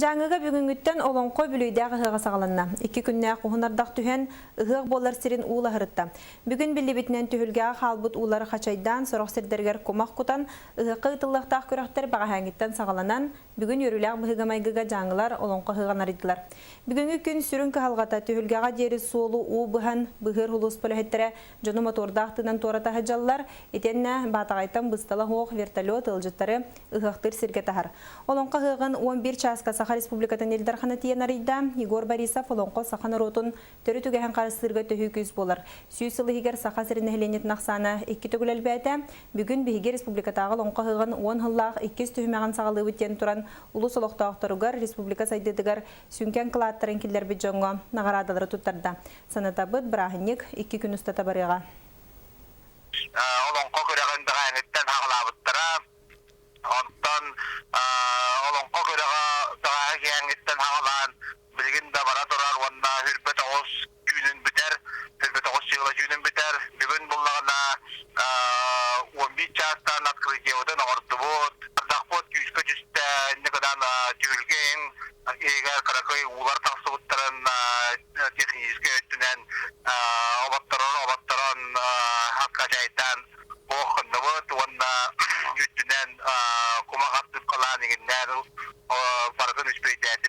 Дьааҥыга бүгүҥҥүттэн Олоҥхо үбүлүөйдээх ыһыаҕа саҕаланна. Икки күннээх уһун ардах түһэн, ыһыах буолар сирин уулаһырытта. Бүгүн биллибитинэн түһүлгэҕэ хаалбыт уулары хачайдаан, сорох сирдэригэр кумах кутан, ыһыахха ыытыллыахтаах күрэхтэр бэҕэһээҥҥиттэн саҕаланан, бүгүн үөрүүлээх быһыыга-майгыга дьааҥылар Олоҥхо ыһыаҕын арыйдылар. Бүгүҥҥү күн сүрүн кыһалҕата түһүлгэҕэ диэри суолу уу быһан, быһыыр улуус үлэһиттэрэ дьону мотуордаах тыынан туората сылдьаллар, итиэннэ Баатаҕайтан быстала суох вертолет ыалдьыттары ыһыахтыыр сиргэ таһар. Олоҥхо ыһыаҕын 11 чааска Саха Республикатын Ил Дархана тиийэн арыйда. Егор Борисов олоҥхо саха норуотун төрүт үгэһин харыстыырга төһүү күүс буолар. 100 сыл иһигэр Саха сирин нэһилиэнньэтин ахсаана икки төгүл элбээтэ. Бүгүн биһиги республикатааҕы олоҥхо ыһыаҕын уон сыллаах иккис түһүмэҕин саҕалыыбыт диэн туран улуус олохтоохторугар республика сайдыытыгар сүҥкэн кылааттарын киллэрбит дьоҥҥо наҕараадалары туттарда. Санатабыт, бырааһынньык икки күн устата барыаҕа. Олоҥхо күрэҕин бэҕэһээҥиттэн саҕалаабыттара. Онтон олоҥхо күрэҕэ бэҕэһээ киэһээҥҥиттэн саҕалаан билигин да бара турар уонна Хүрбэ тоҕус түүнүн бүтэр, Хүрбэ тоҕус сыала түүнүн бүтэр. Бүгүн буллаҕына 11 чаастан открытиебытын оҥордубут. Ардахпыт күүскэ түстэ, инньэ гынан түһүлгэ иһигэр кыракый уулар тахсыбыттарын техническэй өттүнэн оботторон оботторон хачайдаан ооххоннубут уонна үрдүнэн кумах аттык халаан иҥиннээн барытын үчүгэйдээтибит.